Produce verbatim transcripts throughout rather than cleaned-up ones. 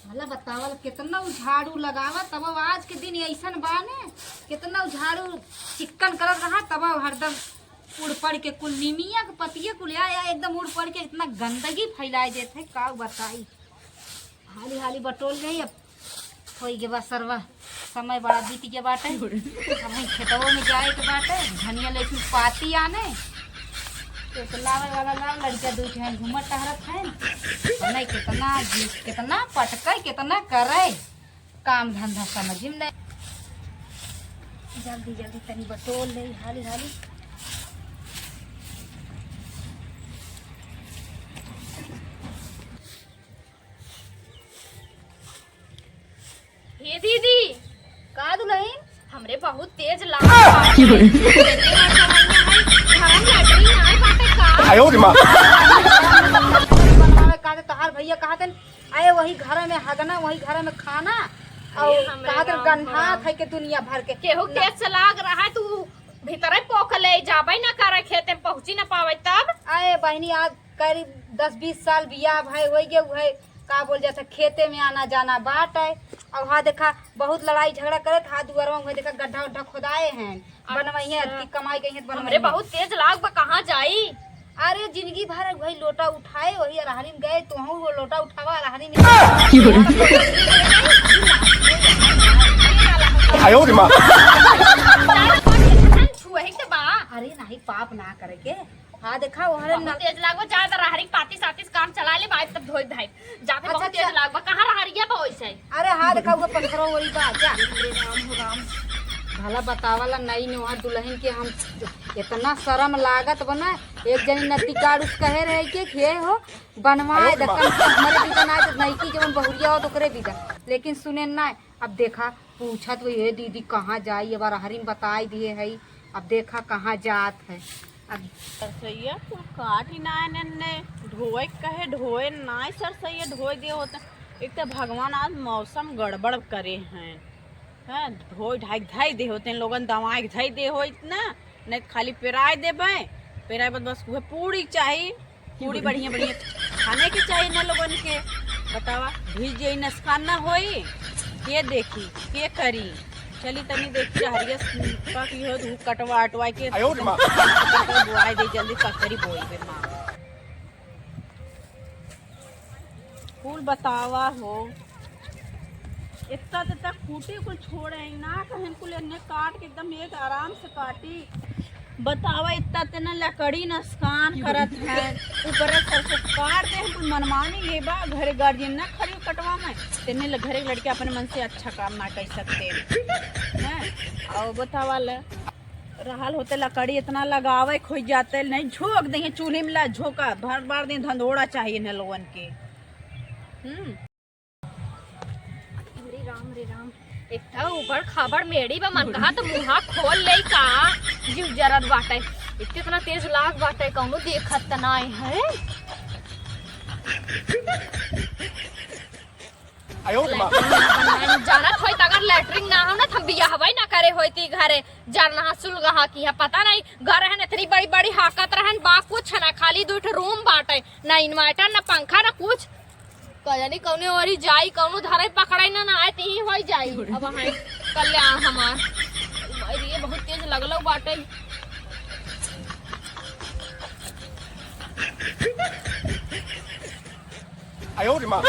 भला बतावल, केतना उ झाड़ू लगावा, तब आज के दिन अइसन बा ने, केतना उ झाड़ू चिक्कन करत रहा, तब हरदम उड़ पड़ के कुल निमिया के पतिये कुल या, या एकदम उड़ पड़ के इतना गंदगी फैलाए देत है, का बताई। हाली हाली बटोल गई, अब होई के बा सरवा, समय बड़ा बीत के बाटे। अब हम खेतवा में जाए के बाटे, धनिया लहसुन पाती आने, तो लावे वाला लाव, लड़का दू ठे घूमत टहरत हैं। नहीं, कितना, कितना पटके, कितना करे, काम धंधा समझ में नहीं। जल्दी जल्दी तनी बटोल ले, हाली हाली। हे दीदी, का दुलहिन? हमरे बहुत तेज लाग बा। की हो रे? घर में लैट्रिन नाय बाटे का? आयो रे माँ। बनवावे का दे, तोहार भैया कहत हैं, "अरे वही घर में हगना, वही घर में खाना।" अरे और हमरे कहत हैं, राम "गन्हा राम। खाई के दुनिया भर के।" केहू ना। तेज से लाग रहा है, तू भीतरे पोक ले जाबे ना करे, खेते में पहुँची ना पावे तब। अरे बहिनी, आज करीब दस बीस साल बियाह भए होई गे, उहे का बोल जाता, खेते में आना जाना बाटे। और हाँ देखा, बहुत लड़ाई झगड़ा करत, हाथ दुआरवा में देखा, गड्ढा उड्ढा खोदाए हैं, बनवाई है, अच्छा। अतकी कमाई गई है तो हमरे बनवाई है। बहुत तेज लाग बा, कहाँ जाई? अरे जिंदगी भर वही लोटा उठाए, वही अरहरी में गए, तोहू वो लोटा उठावा, अरहरी में। आयो रे माँ। छुए के बा। अरे नहीं, पाप ना करे के। हाँ, देखा, ओहरे बहुत न- तेज लागो, जा त रहरी पाती साती से काम चला ले, बाइब तब धोई धाई। जाते अच्छा, बहुत तेज अच्छा। लागो, कहाँ रहरिया बा वैसे? अरे हाँ, देखा, वो पत्थरों वही बा, जा। राम हो राम। भला बतावला, नई नोहर दुलहिन के हम इतना शरम लागत बा ना। एक जनी नती गाड़ूस कहे रहे के, "हे हो, बनवाए अरे द, वाह। कम से कम हमरे दीदा ना, तो नई की जवन बहुरिया हो, तो ओकरे दीदा।" लेकिन सुने ना, अब देखा, पूछत हुई, "हे दीदी, कहाँ जाई?" अब अरहरी में बताई दिए है, अब देखा कहाँ जात है। अब सरसैया कुल काटी ना ने, ने ढोए के कहे, ढोए ना सरसैया ढोए दे होते। एक तो भगवान आज मौसम गड़बड़ करे हैं, हैं, ढोए ढाई धाई दे होते हैं लोगन, दवाई धाई दे हो इतना, नहीं तो खाली पेराए देबे, पेराए बाद बस उहे पूरी चाही। पूरी बढ़िया बढ़िया खाने के चाहिए ना लोगन के। बतावा, भीज जाई, नुकसान ना होई? के देखी, के करी? चली तनी देखी, रहरिया पक गई हो तो कटवा अटवा के आयो रे माँ। बुआई दे जल्दी, ककरी बोई बे माँ। कुल बतावा हो। इतना तो तक खूटी कुल छोड़े ही ना, कहीं कुल एन्ने काट के एकदम एक आराम से काटी। बतावा, इतना तेना लकड़ी नुकसान करत है, ऊपर सरसों काट दे, हम कुल मनमानी ये बा, घरे गार्जियन ना खड़ी कटवा में, तेने ल-, घरे के लड़के अपने मन से अच्छा काम ना कर सकते हैं। और बतावा ले, रहल होते लकड़ी इतना लगावे खोई जाते, नहीं झोंक देंगे चूल्हे में, ला झोंका, भर बार दिन धंधोड़ा चाहिए न लोगन के। हम्म। अरे राम रे राम, इतना उबड़ खाबड़ मेड़ी बा, मन कहा तो मुँहा खोल ले का, जीव जरत बाटे। इतना तेज लाग बाटे, कौनो देखत त नाय है। आयो रे माँ। लैट्रिन ना बनवाए, जानत होई त अगर लैट्रिन ना हो ना, त हम बियाहवा ही ना करे होई ती घरे। जरना सुलगहा की है, पता नहीं घर रहन इतनी बड़ी बड़ी हाकत रहन, बा कुछ ना, खाली दू ठो रूम बाटे, ना इन्वर्टर, ना पंखा, ना कुछ। का जानी कौने ओरी जाई, कौनो धरे पकड़े ना, ना आए, तीही होई जाई। अब हाँ, कल्याण हमार। भाई रे, बहुत तेज लगलो बाटे। आयो रे माँ।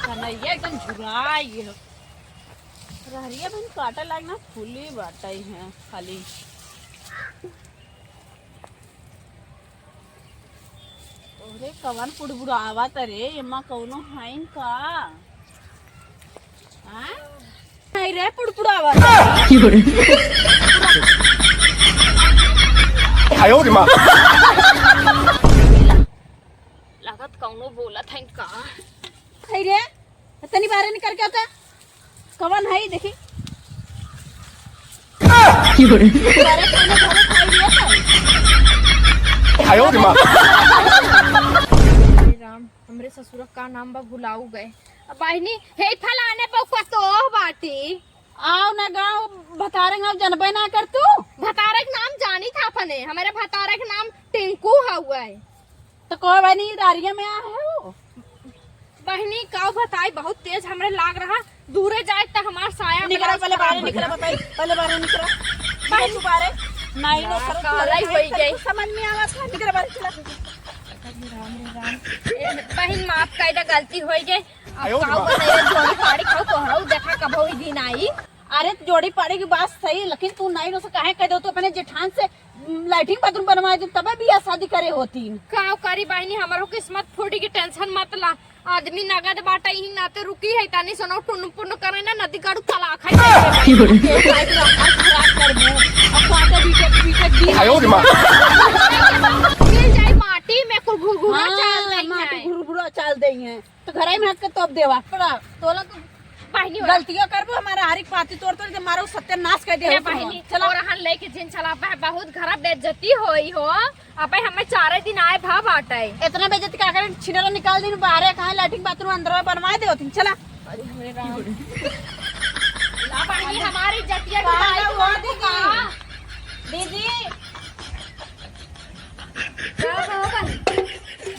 कन्हैया एकदम झुराई गयो। रहरिया बहन काटे लाग ना फूली बाटे हैं खाली। अरे कवन पुड़बुड़ावत रे, एमा कौनो हईन का? हाँ? नहीं रे पुड़पुड़ावत। आयो रे माँ। लागत कौनो बोलत हईन का? है रे, तनी बाहर निकल के आता। कवन है, देखी। की हो रे? अरे, खाना घरे खाई लिया था। आयो रे माँ। अरे राम, हमरे ससुर का नाम बा, भुलाऊ गए। अब बहिनी, हे फलाने पौका तो बाटी। आओ ना गाँव, भतारे गाँव जनबे ना कर तू। भतारे के नाम जानी था अपने, हमारे भतारे के नाम टिंकू हउए। तो कहो बहिनी, दारिया में आ है वो? बहिनी, का बताई, बहुत तेज हमरे लाग रहा, दूरे जाए त हमार साया निकरा, ब्लाउज पहले खराब बाहर हो निकरा, गया। बताई, पहले बाहर निकरा। बहिनी, तू बाहर। नहीं, नो, ना, सर, काला ही तू होई गई। तू समझ में आवा था, निकरा बाहर, चला। बहिन, माफ कर दे, गलती होई गई। अब आयो का रे माँ। बताइए, जोड़ी पाड़ी खाओ, तोहराऊ देखा कबो ही दिन आई। अरे, जोड़ी पाड़ी की बात सही, लेकिन तू नहीं, नो से काहे कह दो, तू अपने जेठान से लैट्रिन बाथरूम बनवाए दे, तबे बियाह शादी करे होती। का करी बहिनी, हमरो किस्मत फूटी की tension मत ला। आदमी नगद बाटा, यही नाते रुकी है, तानी सुनो टुन पुन करे ना, नदी काड़ू तलाक है। आयो रे माँ। मिल जाए माटी में कुल घुघुरा हाँ, चाल रही माटी है। घुरघुरा चाल रही है। तो घरे में हट के तोप देवा। थोड़ा तोला तो बहिनी वाला। गलतियाँ करबो, हमारा हर एक पाती तोड़ तोड़ के मारो, सत्यानाश कर दे हे हो तुम। बहिनी, चला। और हन लेके जिन चला बह, बहुत घरा बेइज्जती होई हो। अबे हमें चारे दिन आए भा बाटे। इतना बेइज्जती का करे, छिनरा निकाल दिन बाहरे, कहाँ लैट्रिन बाथरूम अंदर बनवा दे होती। चला। अरे हमारे राम। ला बहिनी, हमारी इज्जतिया पागल डुबाई हो हो दीदी। का? दीदी। का हो बहिनी?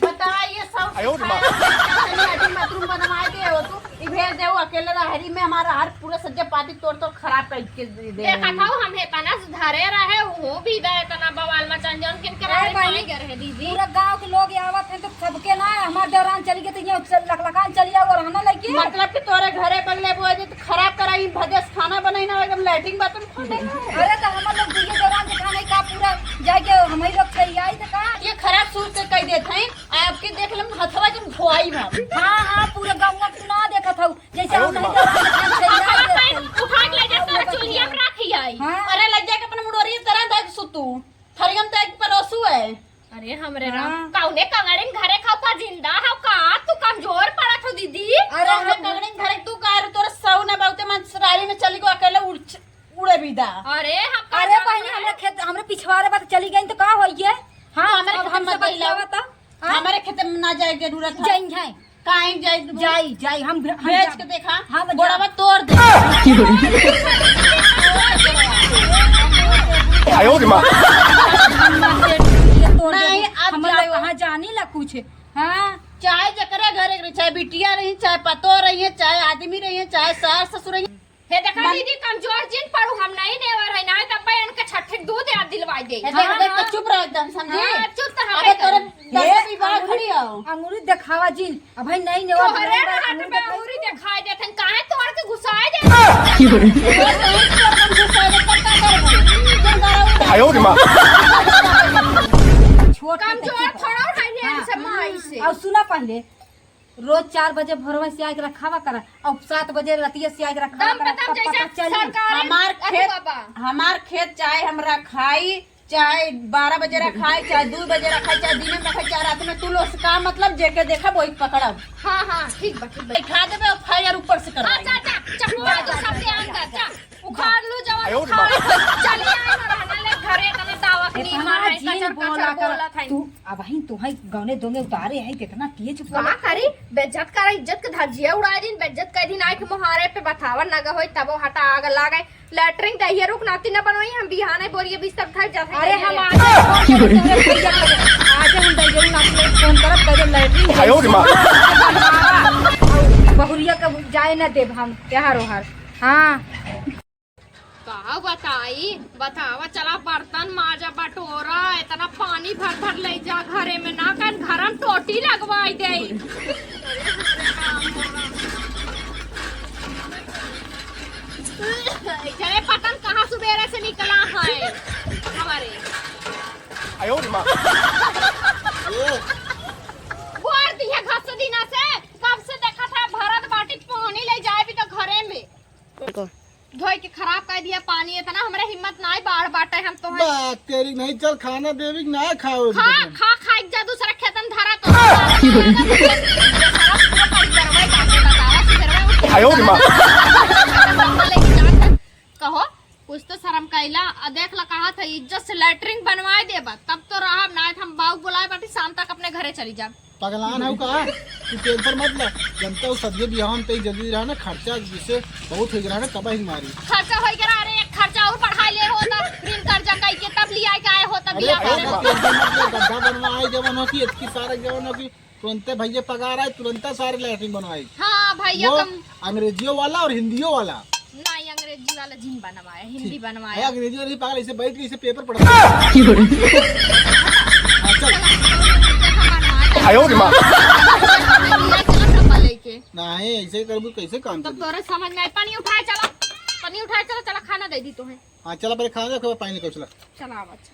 बताइए, सब आयो रे माँ। लैट्रिन बाथरूम बनवाए दे हो तू, ई भेज दे, वो अकेले रहरी में हमारा हर पूरा सज्जा पाती तोड़ तोड़ खराब कर के दे दे। देखा था, हम हे तना सुधारे रहे, वो भी दे तना बवाल मचान जौन किन के अरे रहरी बहिनी, माई गए रहे दीदी। पूरा गांव के लोग आवत हैं तो सबके ना, हमार देवरान चली गई तो ये लकलकान चली आओ और हना लइके। मतलब कि तोरे घरे बगले बोए जे तो खराब करा, ई भदेस खाना बनाई ना, एकदम लैट्रिन बाथरूम खोले ना। अरे तो हमर लोग दुइये देवरान जेठान है का पूरा जाके हमही लोग खइयाई त का? ये खराब सूट से कह देत हैं, आपके देख लेम हथवा के धोआई में। हाँ, हाँ, पूरा गाँव में तू ना देखत हऊ, जैसे हम नहीं देवरान जेठान खइयाई देत हैं। उठा के ले जा, तोरा चूल्हिया पे रख आई। हाँ। अरे लग जाके अपने मुड़ोरी तरह देख सुतू, थरियम तो एक परोसू है। अरे हमरे राम, हाँ। कौने कंगड़िन घरे खाओ का जिंदा हो का? तू कमजोर पड़त हो दीदी। अरे कौने हम कंगड़िन घरे तू का रू, तोर सौ ना बहुते मन सरारी में चली गो अकेले उड़, उड़े बिदा। अरे हम का अरे जानत बहिनी, रहे? हमरे खेत, हमरे पिछवारे बात चली गई तो का होई गे? हाँ, तो हमरे अब खेत हमसे मत जाइला। बतियावा तो। हाँ? हमरे खेत में ना जाए के जरूरत है। जाई है। काहे जाई? जाई, जाई, हम, हम बेच जाब। के देखा, हम गोड़वा जाब। तोड़ दे। आयो रे माँ। ये तोड़ दे। नहीं, अब हमर लोग जाओ। कहाँ जानी ला कुछ? हाँ। चाहे जकरे घरे के रहे, चाहे बिटिया रही, चाहे पतोह रही, चाहे आदमी रही, चाहे सास ससुर रही। हे देखा मन- दीदी, कमजोर जिन पड़ू, हम नहीं नेवर है, नहीं तब भाई इनके छठे दूध याद दिलवाई दे। हे देख, हाँ, देख, तो हाँ। चुप रहो एकदम, समझी? हाँ, चुप तो हम अबे एकदम। तोरे दादा ये भी बड़ा अंगूरी, खड़ी हो। अंगूरी देखावा जिन, अब भाई नहीं नेवर तोहरे नहीं, ना हाथ अंगूरी में देखावा। अंगूरी दिखाई देत हन, काहे तोड़ के घुसाए दे? आयो रे माँ। छोट कमजोर थोड़ा है ने हाँ। इनसे माई से। और सुना पहले, रोज चार बजे भोरवा से आके रखावा करा, और सात बजे रतिया से आके रखावा दम करा, पे दम तब जैसे पता चली। सरकारी हमार अरे खेत, बाबा। हमार खेत चाहे हम रखाई, चाहे बारह बजे रखाई, चाहे दू बजे रखाई, चाहे दिन में रखाई, चाहे रात में, तू लोग से का मतलब, जेके देखब वही पकड़ब। हाँ, हाँ, ठीक बा, ठीक बा। बैठा देबे और fire ऊपर से करवाई। हाँ, जा, जा, चपुआ तो सबके अंदर, जा। उखाड़ लू जवन आयो रे उखाड़। चली आई ना रहना ले घरे, तने दावत नी इतना मारे, जिन कचर बोला कचर कर। बोलत है। तू अबहिन तोहई गौने दोंगे उतारे है, कितना तेज का बोला। करी? बेइज्जत कर, इज्जत के धज्जिया उड़ा दिन, बेइज्जत कर दिन, आँख मुहारे पे बतावन लगा होई, तबो हटा आग लागे। लैट्रिन दहिया रुक नाती न बनवाई, हम बिहाने बोरिए बिस्तर धर जाते हैं अरे हम घरे। आजे फोन करब तोहरे भैया के, आजे हम दहिया नाती के फोन करब, कह दे लैट्रिन आयो रे माँ। बहुरिया के जाए न देब हम, यहाँ रोहर। हाँ। का बताई, बतावा, चला बर्तन माजा बटोरा, इतना पानी भर भर ले जा घरे में, ना कन घरम टोटी लगवाई दे। चले पतन कहाँ सुबेरे से निकला है हमारे। आयो रे माँ। बोर दिया घस दिना से, कब से देखा था भरत बाटी पानी ले जाए भी तो घरे में। धोई के खराब कर दिया पानी, इतना हमरे हिम्मत नाई बाढ़ बाटे, हम तो हैं। बात तेरी नहीं, चल खाना देवी के ना खाओ खा, एकदम। खा, खा, एक जा दूसरा खेतन धरा तो। आयो रे माँ। कहो, कुछ तो शर्म कैला, आ देख ला, कहा था इज्जत से लैट्रिन बनवाए देबा, तब तो रहब, नाई हम बाऊ बुलाए बाटी, शाम तक अपने घरे चली जाब। पगलान हौ का? तू tension मत ले। जनता उ सदिये बियाह में तई जल्दी रहा ना, खर्चा जैसे बहुत हो गया ना, तबाही मारी। खर्चा हो गया, अरे एक खर्चा और बढ़ा ले हो तो ऋण कर्जा कई के तब लिया के आए हो तब अरे बियाह करे। Tension मत ले, गड्ढा बनवा आई जवन हो की, इतकी सारा जवन हो की, तुरंते भैया पगार आए, तुरंते सारे लैट्रिन बनवाए। हाँ भैया वो कम। अंग्रेजियों वाला और हिंदियों वाला। नहीं, अंग्रेजी वाला जिन बनवाए, हिंदी ठीक। बनवाए। अरे, अंग्रेजी वाला भी पागल, ऐसे बैठ के इसे पेपर पढ़ता है। हाँ, चल। आयो रे माँ। लेके। नहीं, ऐसे करबू कैसे काम तब चली? तोरे समझ में आए, पानी उठाए चला, पानी उठाए चला, चला खाना दे दी तुम्हें। हाँ, चला पहले खाना दे, फिर पानी निकाल, चला। चला, अच्छा।